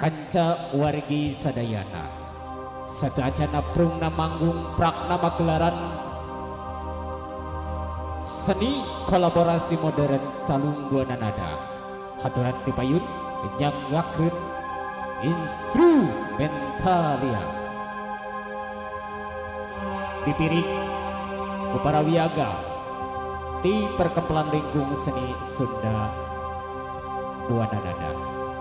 Kanca wargi sadayana satu acana prungna manggung prakna magelaran seni kolaborasi modern Calung Buana Nada haturan dipayun nyanggakeun instrumentalia dipiring ku para wiyaga di perkempelan lingkung seni Sunda Buana Nada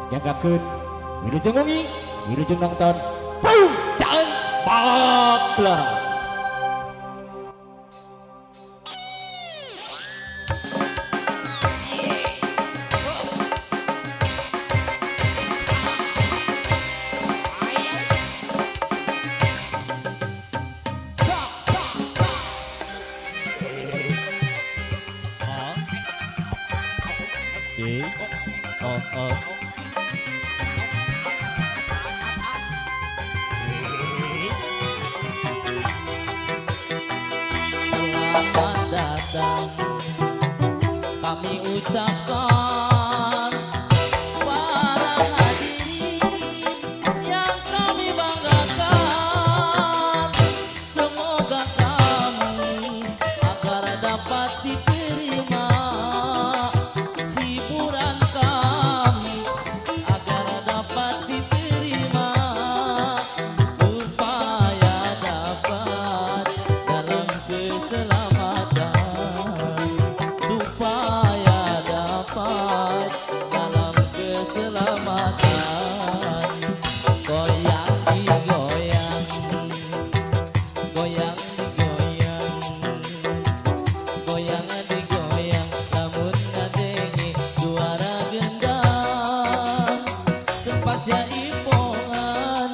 nyanggakeun wilujeng wengi wilujeng nonton payung pagelaran. Selamat datang kami ucapkan para hadirin yang kami banggakan. Semoga kamu agar dapat diterima hiburan kami agar dapat diterima supaya dapat dalam keselamatan, supaya dapat dalam keselamatan. Goyang digoyang, goyang digoyang, goyang digoyang, lamun ngadenge suara gendang tempat jaipongan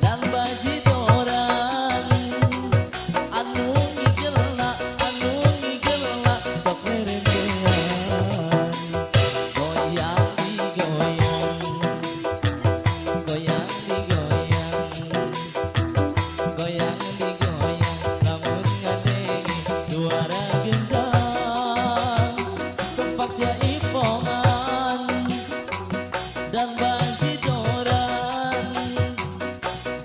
dan bajidoran anu ngigelna, anu ngigelna sok merendean. Goyang digoyang, goyang digoyang, goyang digoyang, lamun ngadenge suara gendang tempat jaipongan dan bajidoran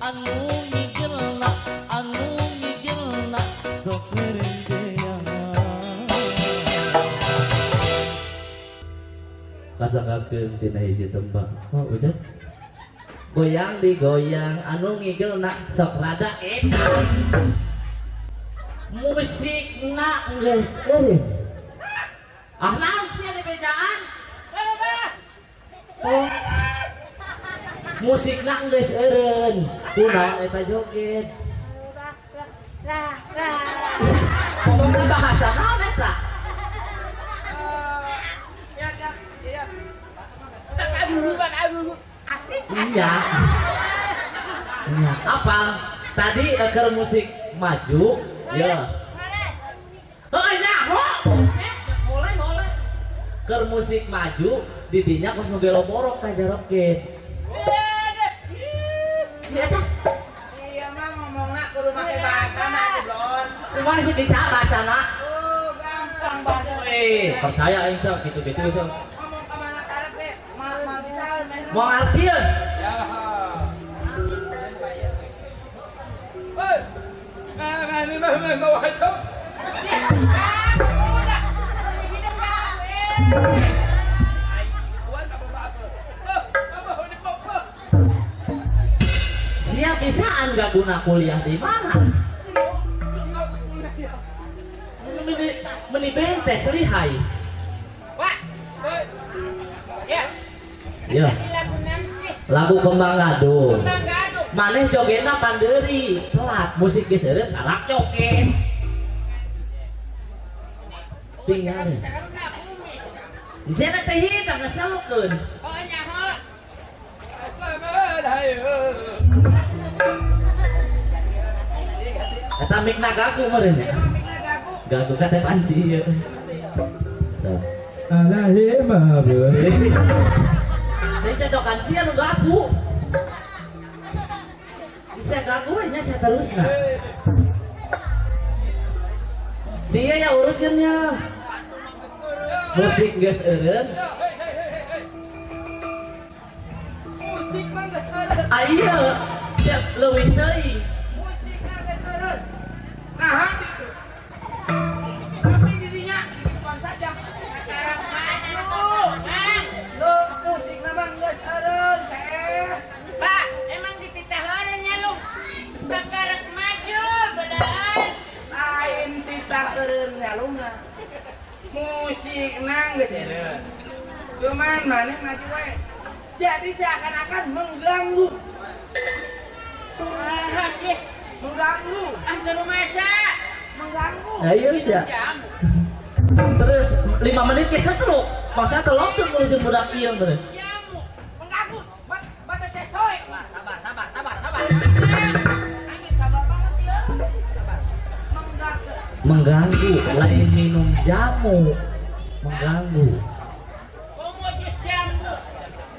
anu ngigelna, anu ngigelna sok merendean. Kasanggakeun tina hiji tembang. Oh, ujan. Goyang digoyang anu ngigelna sok rada edan. Musikna geus eureun. Ah, naon sia di bejaan? Oh. Musikna geus eureun. Kunaon eta joget? Ngomongna bahasa naon eta? Ya. Iya. Iya. Apa? Tadi keur musik maju, ya. Oh, nyaho. Mulai, mulai. Keur musik maju, didinya kos nu gelo borok teh joget. Iya tah. Iya mah ngomongna kudu make bahasana goblok. Kumaha sih bisa bahasana? Oh, gampang bahasa. Eh, percaya aing sok gitu-gitu sok. Ngomong ka mana karep ge, mal mal bisa main. Mau ngartieun? Ya. Hei. Nah, ini mah bawa sok. Siap bisaan gak guna kuliah di mana? Meni, meni bentes lihai. Wah. Ya. Ya. Lagu Nancy. Lagu Kembang Gadung. Kembang Gadung. Maneh jogena pandeuri, telat musik geus eureun talak joget. Tinggal. Di sana teh hidang ngeselukeun. Oh, nyaho. Eta mikna gagu meureun nya. Gagu ka teh pansi ieu. So. Alahi maburi. Saya cocokan sia nu gagu. Bisa gagu we nya saterusna. Sia ya uruskeun nya. Musik geus eureun. Musik mah geus eureun. Ayo, cek leuwih teuing. Musik mah geus eureun. Nah, gitu. Tapi didinya di saja. Acara maju. Bang, lo musik mah geus eureun, teh. Pak, emang dititah eureun nya lu. Bakarek maju belaan. Lain titah eureun nyalungna. Musikna geus eureun. Cuman maneh maju we. Jadi seakan-akan mengganggu. Ah, sih. Mengganggu. Ah, teu rumasa. Mengganggu. Ayo sih. Terus 5 menit ke setruk. Masa teu langsung ngurusin budak ieu bener. Jamu. Mengganggu. Batas sesoy. Sabar, sabar, sabar, sabar. Ini sabar banget ya. Sabar. Mengganggu. Mengganggu, lain minum jamu. Mengganggu. Komo jus jambu.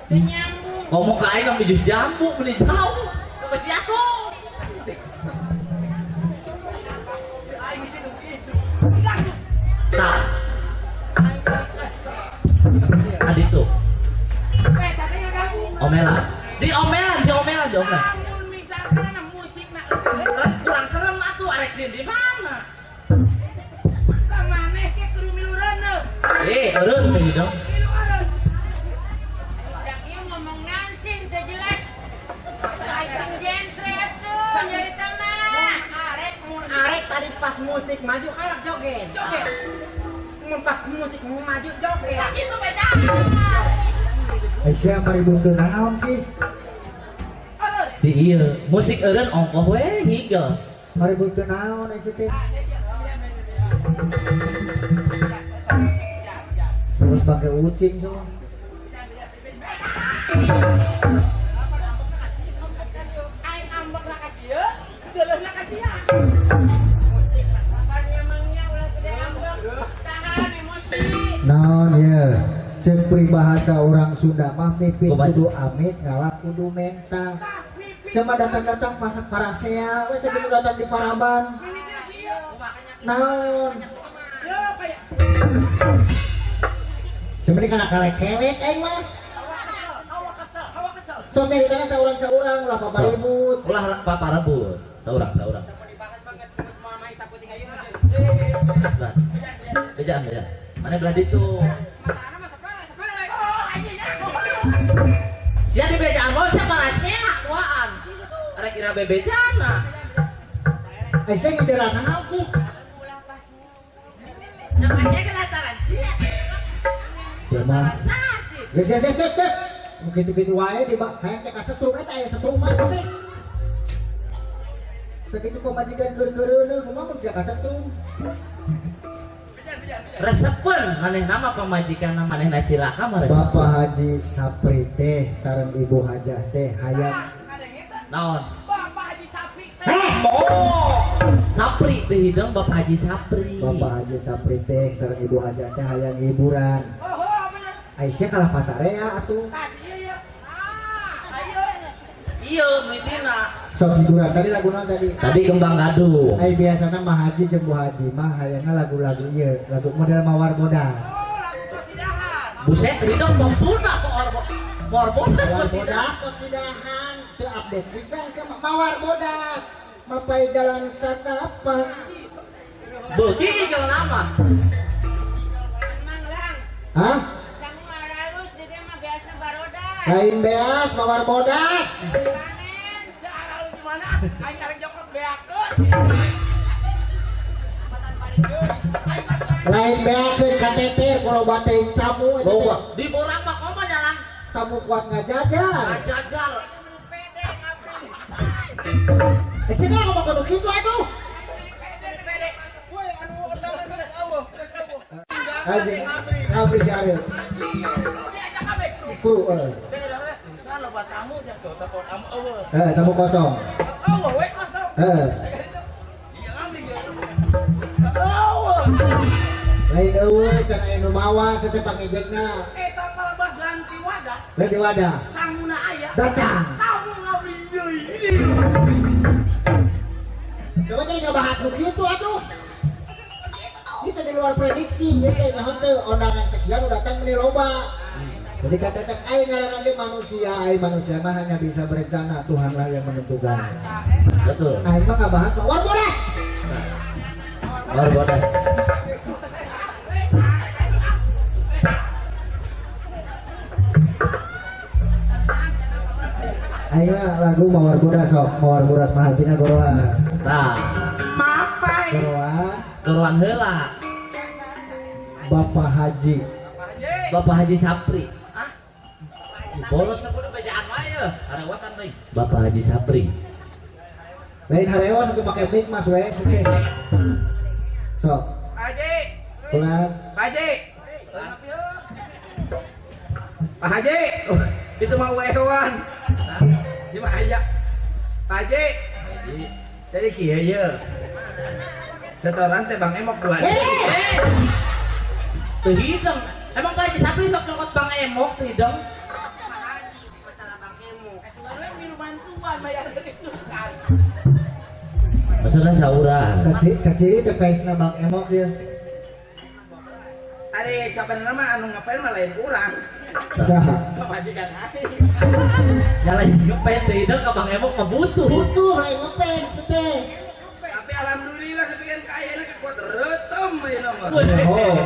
Teu nyambung. Komo ka aing mah jus jambu beli jauh. Ke sia tuh. Aing itu gitu. Mengganggu. Tah, Aing kesel. adi tuh. Eh, tadi ngaganggu. Omelan. Diomelan, diomelan, diomelan. Lamun misalkan musikna eureun, Kurang serem atuh arek sieun di mana? ka maneh ke kudu milu reuneuh. Eh, eureun teh dong. Milu eureun. Budak ieu ngomong naon sih teu jelas. Sing genre atuh nyarita mah. Arek mun arek tadi pas musik maju arek joget. Joget. Mun pas musik maju joget. Tah kitu beda. Aisyah maributkeun naon sih? Eureun. Si ieu musik eureun ongkoh we higel. Maributkeun naon Aisyah teh? Terus pakai ucing semua. Aing ambek na ka sieu, geuleuhna ka sia. Panyamangnya ulah gede ambek. Tahan emosi. Naon ya? Cek peribahasa orang Sunda mah mipit Kumaha? kudu amit ngalah kudu menta. Tah, mipit. Sama datang-datang pasak parasea, we sakitu datang di Paraban. Mimitina sieu. Naon? Yo kayak Sebenarnya kana kalek-kelek aing mah. awak kesel, awak kesel. Sok ceritana saurang-saurang ulah paparibut. Ulah paparebut. Saurang, saurang. Bas. Bejaan, bejaan. Mana belah ditu? Oh, anjing aku. Sia di bejaan mau sia parasea tuaan. Arek kira bebejana. Aisyah ngideran naon sih? Nya pasea ke lantaran sia. Sia mah. Sasi. Geus geus geus geus. Gitu-gitu wae di hayang teh kasetrum eta aya setrum mah teh. Sakitu pamajikan keur-keureuneuh kumaha mun sia kasetrum. Resepeun manehna mah pamajikanna manehna cilaka mah resepeun. Bapak Haji Sapri teh sareng Ibu Hajah teh hayang Ngadenge teh. Naon? Bapak Haji Sapri teh. Sapri teh hideung Bapak Haji Sapri. Bapak Haji Sapri teh sareng Ibu Hajah teh hayang hiburan. Oh, oh, bener. Aisyah kalah pasarea atuh. Tah sieu ya. Ayo. Iya, mitina. Sok hiburan tadi lagu naon tadi? Tadi Kembang Gadung. Ai biasana mah haji jeung Bu Haji mah hayangna lagu-lagu ieu, lagu model Mawar Bodas. Oh, lagu kosidahan. Buset, hideung pop Sunda kok Mawar Bodas Mawar kosidahan. Bodas kosidahan teu update pisan sama Mawar Bodas. Mapai jalan satapak. Beuki kalau nama. Emang lang. Hah? Sangu aralus di dia mah biasa baroda. Lain beas Mawar Bodas. Panen. Cara lu gimana? Aing arek jongkok beakeun. Lain beakeun kateter kalau bateuing tamu eta teh. Loba. Di borang mah komo jalan. Tamu kuat ngajajar. Ngajajar. Pede ngabring. Eh sih kalau ngomong kudu kitu atuh. Pede. Woi anu undangan geus eueuh, geus eueuh. Haji ngabri diareun. Kru diajak kabeh kru. Kru eh. Sana loba tamu jatuh, telepon tamu eueuh. Eh tamu kosong. Eueuh we kosong. Eh. Iya ngabri ge. Eueuh. Lain eueuh can aya nu mawa sateh pangejekna. Eta mah ganti wadah, Ganti wadah. sanguna aya. Datang. Tamu ngabri deui ini. Coba jadi nggak bahas nu kitu atuh. Itu di luar prediksi, ya teh nyaho teu undangan sekian udah datang meni loba. Jadi katakan aing ngaranna ge manusia, aing manusia mah hanya bisa berencana, Tuhanlah yang menentukan. Betul. Aing mah ngabahas mawar bodas. Mawar bodas. Aing mah lagu mawar bodas sok, mawar bodas mah hajina goroan. Tah. Mapai. Goroan, goroan heula. Bapak Haji. Bapak Haji Sapri. Hah? Bolot sakudu bejaan wae yeuh, harewasan deui. Bapak Haji Sapri. Lain harewas atuh make mic mas we sih. Sok. Haji. Pulang. Pak Haji. Pak Haji. Itu mah wewan. Ieu mah aya. Pak Haji. Haji. Jadi kieu yeuh. Setoran teh Bang Emok 2. Teu hideng. Emang Pak Haji Sapri sok nyokot Bang Emok teu hideng? Pak Haji, masalah Bang Emok. Sebenarnya minum bantuan bayar kesukaan. Maksudnya saurang. Kaciri teh fansna Bang Emok ieu. Ari sabenerna mah anu ngapain mah lain urang. Saha? Pamajikan aing. Ya lain ngefans teu hideng ka Bang Emok mah butuh. Butuh lain ngefans teh. Tapi alhamdulillah kepikiran ka ayeuna kakuat reuteum ayeuna mah. Oh.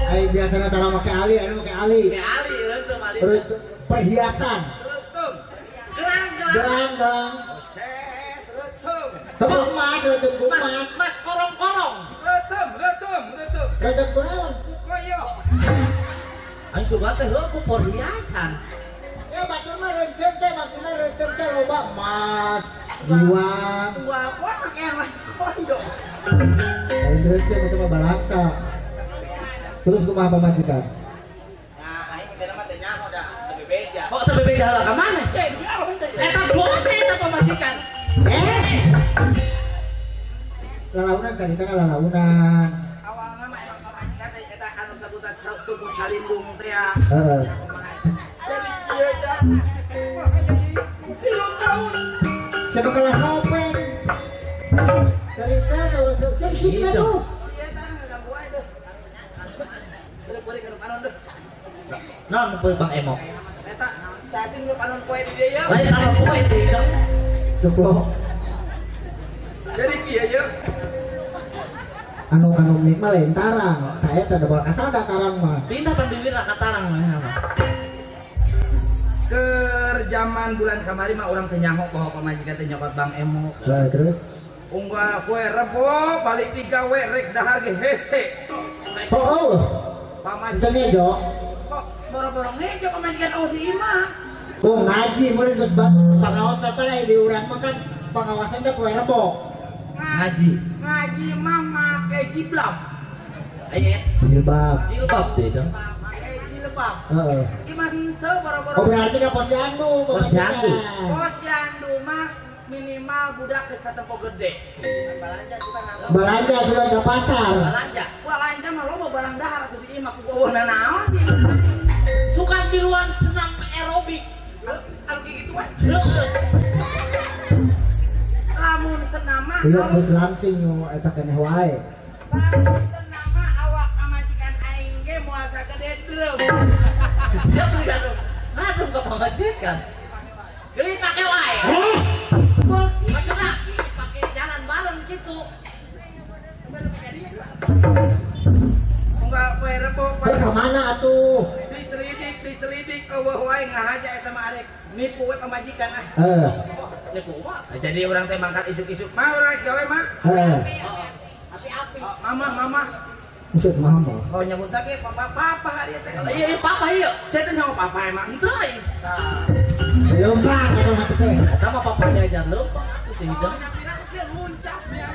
Aing biasana tara make ali, anu make ali. Make ali reuteum ali. Reuteum perhiasan. Reuteum. Gelang gelang. Gelang gelang. Set reuteum. Heuh emas reuteum ku emas. Mas korong-korong. Reuteum reuteum reuteum. Reuteum ku naon? Koyo. Aing sugan teh heuh ku perhiasan. Ya batur mah reuteum teh maksudna reuteum teh loba emas, giwang. Wah, kok make lah koyo. Lain reuteum itu mah balangsa. Terus kumaha pamajikan? Nah, aing teh mah teh nyaho da, teu bebeja. Kok teu bebeja heula ka mana? Eh, demi Allah teh. Eta dosa eta pamajikan. Eh. Lalaunan carita lalaunan. Awalna mah emang pamajikan teh eta anu sabutan sebut salindung teh ya. Heeh. Jadi kieu teh. 3 tahun. Siapa kalah nopeng? Carita saurang siapa sih tuh? Non poe Bang Emok. Eta casin lu panon poe di dieu. Lain panon poe di dieu. Cukup. Jadi kieu yeuh. Anu kanu mik mah lain tarang, ka eta da asal da tarang mah. Pindah pan bibirna ka tarang mah. Keur zaman bulan kamari mah urang teh nyaho bahwa pamajikan teh nyokot Bang Emok. Lah terus unggal poe Rebo balik digawe rek dahar ge hese. Oh. Pamajikan ngejo. Kok boro-boro ngejo pamajikan oh di imah. Oh ngaji murid geus pengawasan teh di urang mah kan pengawasan teh poe Rebo. Ngaji. Ngaji mah make jiblab. Aya jilbab. Jilbab teh dong. Make jilbab. Heeh. Imah henteu boro-boro. Oh berarti ka posyandu. Posyandu. Posyandu mah minimal budak geus katempo gede. Belanja sudah ke pasar. Belanja. Belanja mah loba barang dahar atuh di imah ku eueuh naon. Suka miluan senam aerobik. Anu kieu kitu we. Heeh. Lamun senam mah belum geus langsing nu eta keneh wae. Lamun senam mah awak pamajikan aing ge moal sagede drum. Siap ngadum. Ngadum ka pamajikan. Geuli pake wae. Maksudna pake jalan bareng gitu. Unggal poe Rebo poe ka mana atuh? Diselidik, diselidik eueuh wae ngahaja eta mah arek nipu we pamajikan ah. Heeh. Nipu mah. Jadi urang teh mangkat isuk-isuk mah urang gawe mah. Heeh. Api-api. Mama, mama. Maksud mama. Oh nyebut lagi papa papa hari teh. Iya iya papa iya. Saya teh nyawa papa emang henteu. Tah. Leumpang eta maksudnya. Eta mah papa diajar leumpang atuh teh hidung. Oh nyapina dia muncap ya.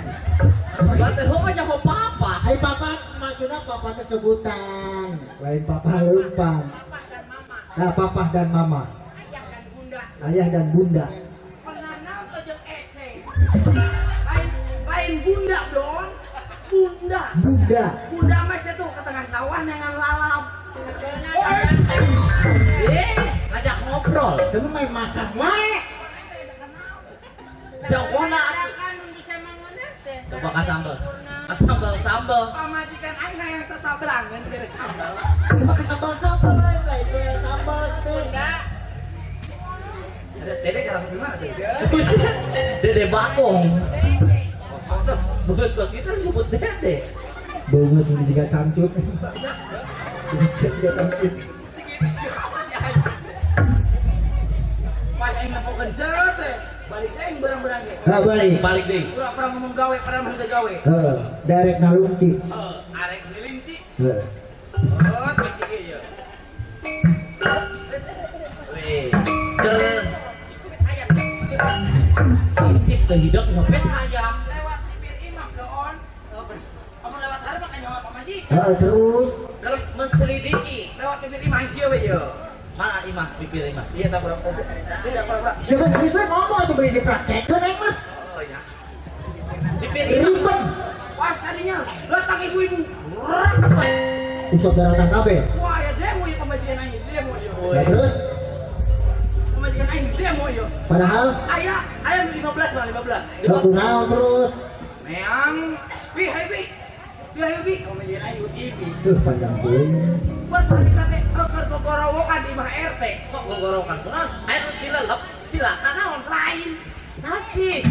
Sugan teh heuh nyaho papa. Ai papa maksudna papa teh sebutan. Lain papa leumpang. Papa dan mama. Nah, papa dan mama. Ayah dan bunda. Ayah dan bunda. Pernah naon teh jeung eceng. Lain lain bunda blon. Bunda. Bunda. Bunda mah saya tuh ke tengah sawah nengan lalap. Eh, ngajak ngobrol. Semua main masak wae. Jauhna kan bisa mangunan teh. Coba ka sambel. Sambal-sambal. Pamajikan aing hayang sasabelangan beres sambal. Cuma ke sambal-sambal lain lain saya sambal teh. Ada dede kalau gimana tuh? Dede bakong. Bukan kos kita disebut dede. Banget ini juga cangcut. Ini juga cangcut. Pas aing nempokeun zeureut teh, balik aing berang-berang ge. Hah, balik. Balik deui. Urang pernah ngomong gawe, pernah ngomong gawe. Heeh, darek nalungti. Heeh, arek nilinti. Heeh. Oh, cek ieu. Weh, keren. Intip ke hidung ngepet hayam. Lewat bibir imah doon. Amun lewat hareup mah nyawa pamajikan. Heeh, terus keur meselidiki. Lewat bibir imah kieu we ieu. Mana imah bibir imah? Iya tak berapa. Iya berapa. Siapa geus we ngomong atuh beri dipraktekeun aing mah. Oh ya. Bibir imah. Ribet. Pas tadinya datang ibu-ibu. Usap daratan kabeh. Wah, ya demo ieu pamajikan aing, demo ieu. Lah terus pamajikan aing demo ieu. Padahal aya aya 15 mah 15. Lah kunaon terus? Meang, pi hayu pi. Pi hayu pi, pamajikan aing TV. Tuh panjang teuing. Buat wanita teh keur gogorowokan di imah RT. Kok gogorowokan kunaon? Aya nu dilelep, silakan naon lain. Naon sih?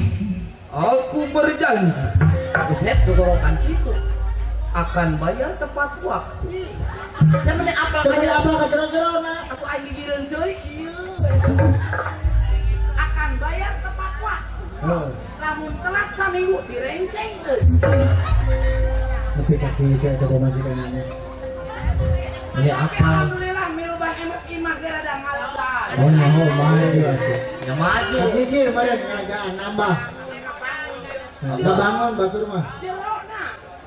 Aku berjanji. Buset gogorowokan kitu. Akan bayar tepat waktu. Sebenarnya apa? Sebenarnya apa ka jero-jerona? Aku aing gigireun ceuy kieu. Akan bayar tepat waktu. Heeh. Lamun telat saminggu direncengkeun. Nepi ka kieu eta pamajikanana. Ini apa? Alhamdulillah miluban emok imah ge rada ngalegaan. Oh nyaho maju atuh. Ya maju. Gigir meureun ngalagaan nambah. Ngabangun batur mah. Jerona.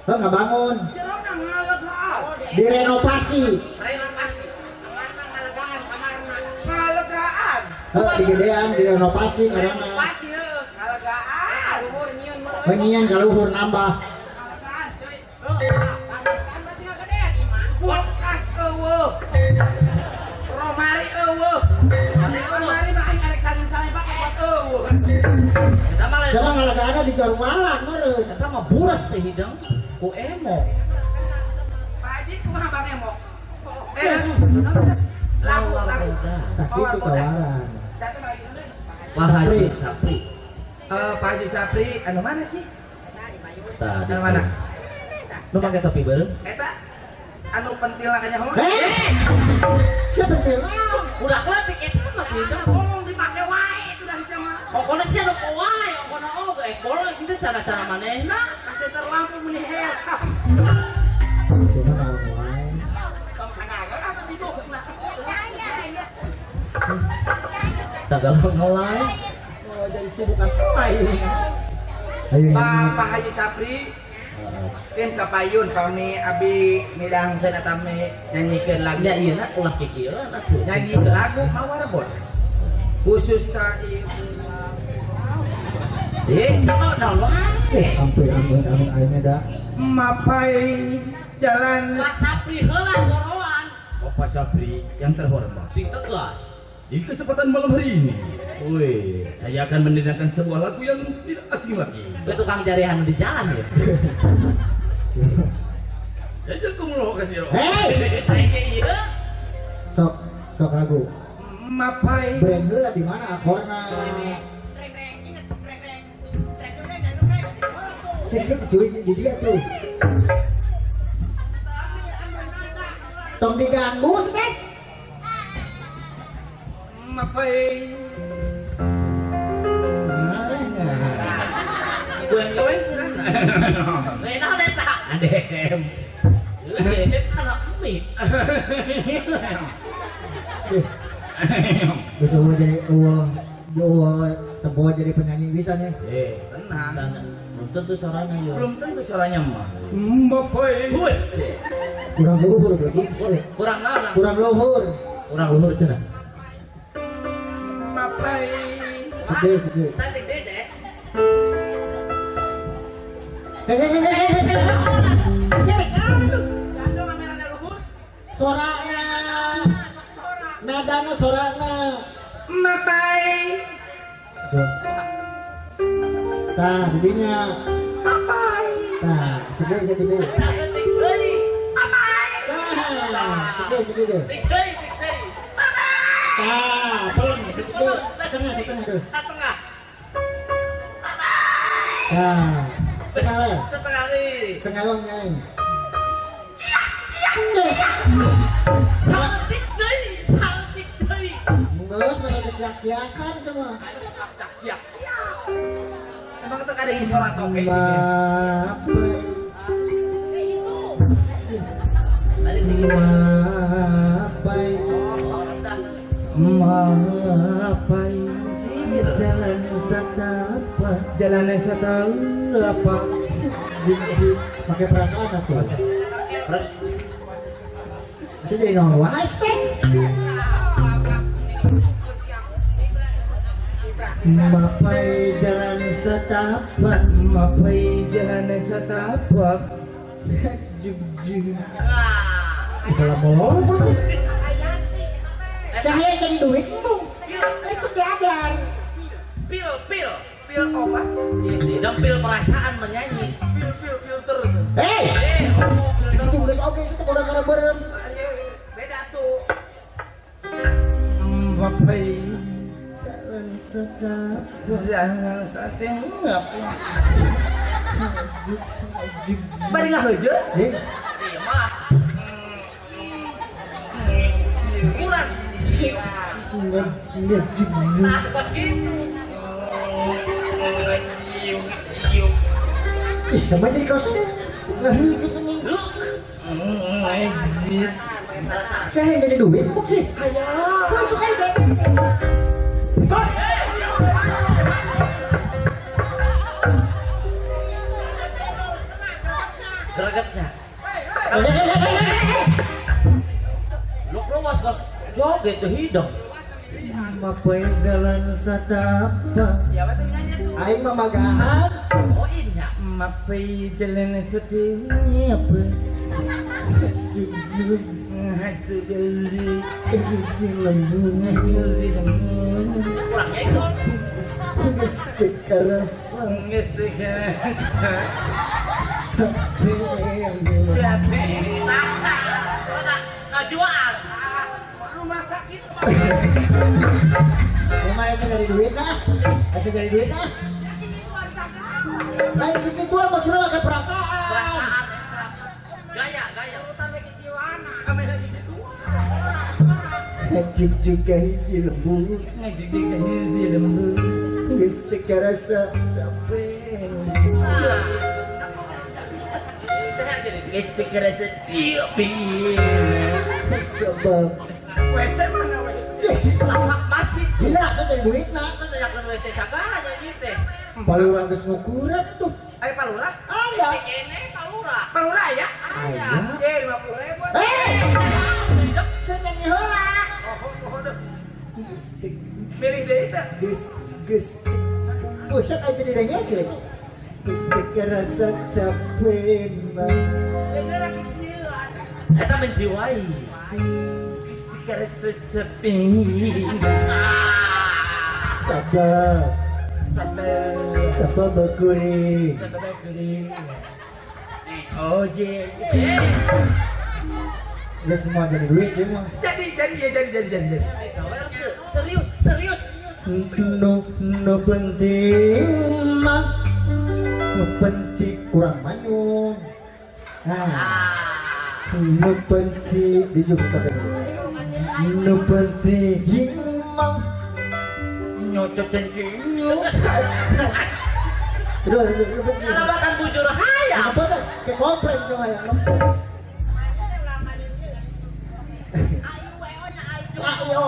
Heuh ngabangun. Jerona ngalegaan. Direnovasi. Renovasi. Ngalegaan kamarna. Ngalegaan. Heuh digedean direnovasi ngaranna. Renovasi heuh. Ngalegaan. Luhur nyieun meureun. Penyian ka luhur nambah. Ngalegaan ceuy. Heuh. Ngalegaan berarti ngagedean imah. Kulkas eueuh. Romari eueuh. Romari mah aing arek salin-salin pake buat eueuh. Eta mah lain. Sama ngalagaana di Jorwalan meureun. Eta mah buras teh hidung ku emok. Pak Haji kumaha Bang Emok? Lagu lagu. Tah kitu tawaran. Satu lagi. Pak Haji Sapri. Pak Haji Sapri anu mana sih? Tah, Anu mana? Nu make topi beureum? Eta anu pentil kanya homo. Heh. Sia pentil naon? Udah leutik eta mah tidak. Ngomong dipake wae itu dari sama. Pokona sia nu wae, pokona oge boleh itu cara-cara manehna. Kasih terlampu meni helm. Sia mah naon wae. Tong sagaga atuh dibukeuna. Sagala nolai. Oh, jadi sibukan lain. Ayo nyanyi. Pak Haji Sapri tim kapayun kami abi midangkeun atami nyanyikeun lagu. Nya ieu na ulah kikieuan atuh. Nyanyi lagu Mawar Bodas. Khusus ka ibu. Sama naon wae. Ampun ampun ampun aing da. Mapai jalan Pak Sapri heula goroan. Bapak Sapri yang terhormat. Sing tegas. Di kesempatan malam hari ini, woi, saya akan mendengarkan sebuah lagu yang tidak asing lagi. Gue tukang jarihan di jalan ya. Ya aku mau kasih roh. Hei, ieu. Sok sok lagu. Mapai. Brand heula di mana akorna? Sik cuy di dia tuh. Tong diganggu sih. Mapai. Goeng-goeng cenah. Naon eta? Adem. Eta kana mie. Bisa jadi tempo jadi penyanyi bisa nih. Tenang. Belum tentu suaranya yo. Belum tentu suaranya mah. Mapai. Kurang luhur berarti. Kurang naon? Kurang luhur. Kurang luhur cenah. Mapai. Oke, oke. Cantik deh, CS. Sorana. Nadana sorana. Mapai. Tah, didinya. Mapai. Tah, Tiga jadi deh. Saeutik deui. Tah, tiga jadi deh. Tik deui, tik deui. Tah, peleng setengah setengah terus. Setengah. Tah, setengah lah. Setengah deui. Setengah doang nyanyi. Saeutik deui, saeutik deui. Geus mah siak-siakan semua. Siak. Emang teu kada isolat oke. Mapai mapai jalan setapak jalan setapak pakai perasaan atuh. Bisa jadi nol wae teh. Mapai jalan setapak, mapai jalan setapak. Jug-jug. Kalau mau cahaya jadi duit bung. Besok diajar. Pil pil pil obat. Ini pil perasaan menyanyi. Pil pil filter. Hei, segitu geus oke situ gara-gara beureum. Beda tuh. Mapai jalan setapak, jalan setapak. Bari ngaheujeuh? Simak. Kurang. Nah, pas gitu. Ih, sama jadi kos ngehijik ini. Saya yang jadi duit buk sih. Masuk aja. Gregetnya. Lu ruas kos joget tuh hidung. Mapai jalan setapak. Aing mah magahan. Oh iya. Mapai jalan setapak. Jujur. Kurangnya ikon. Geus kerasa. Capek. Kajuaan. Rumah sakit. Rumah itu dari duit ah. Itu dari duit ah. Lain gitu maksudnya pakai perasaan. Perasaan. Gaya, gaya. Ngajik juga hiji lembu. Ngajik juga hiji lembu. Geus teu karasa capek. Geus teu karasa capek. Sebab WC mana WC? Masih. Gila, saya jadi duit nak. Kan tanyakan WC sagala nyanyi teh. Palura geus ngukuran itu. Ayo palura? Ada. WC kene palura. Palura ya? Ada. 50.000. Eh, saya nyanyi heula. Oh, oh, milih deui teh. Geus geus. Buset aja jadi nyanyi. Geus teu karasa capek mah. Denger lagi kieu. Eta menjiwai. Geus teu karasa capek. Sabar. Sabar. Sabar bakuri. Sabar bakuri. Oh je. Ini semua jadi duit ya mah. Jadi. Serius, serius. No, no penting mah. No penting kurang manyun. Nah, no penting dijuk tapi. No penting mah. Nyocok cengkingnya. Sudah, sudah. Kalabatan bujur hayam. Apa tuh? Kayak komplek sama yang lempok. Ayo,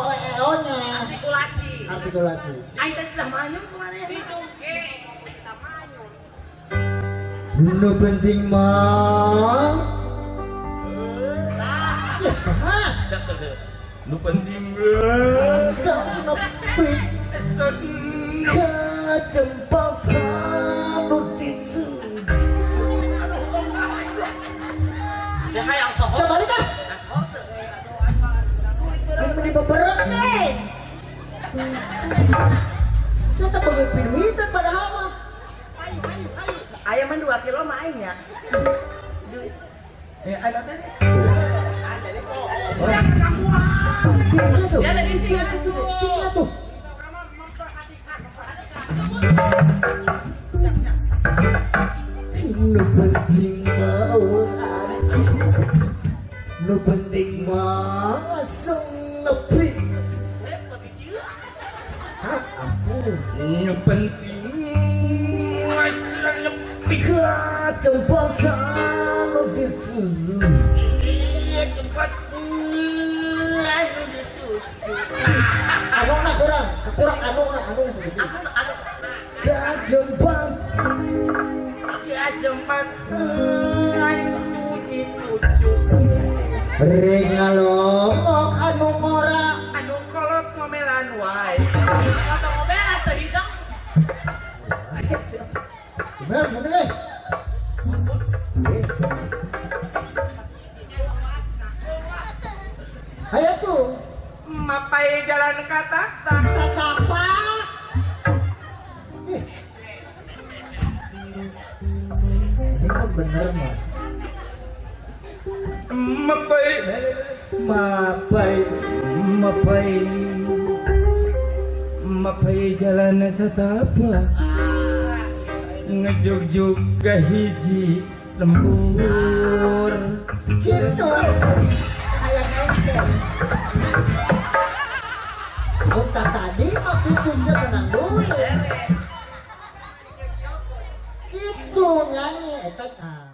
artikulasi. Artikulasi. Aing teh tah manyun kemana ya? Dijungke. Nu penting mah. Ya sama. Siap, siap, siap. Nu penting mah. Sama tempat itu. Saya hayang sohor. Sebalik ah. Ini beberapa nih. Saya tak boleh piduitan padahal mah. Ayo, ayo, ayo. Aya mah 2 kilo mah aing nya. Duit. Eh ada teh. Jangan gangguan. Cicil tuh. Nu penting mah nu penting mah langsung nepi. Hah, ampun. Nu penting langsung nepi. Ke tempat anu dituju. Tempat anu dituju. Anu na kurang, kurang anu na anu sedikit. Anu. Ke tempat tempat anu dituju. Ringalongok anu ngora anu kolot ngomelan wae. Atau ngomelan teu hidung. Bener bener. Ayo tuh. Mapai jalan kata satapak. Ini mah bener mah. Mapai mapai mapai mapai jalan setapak ngejugjug ke hiji lembur gitu kayak engkel. Unta tadi mah putusnya menang duit gitu nyanyi eta.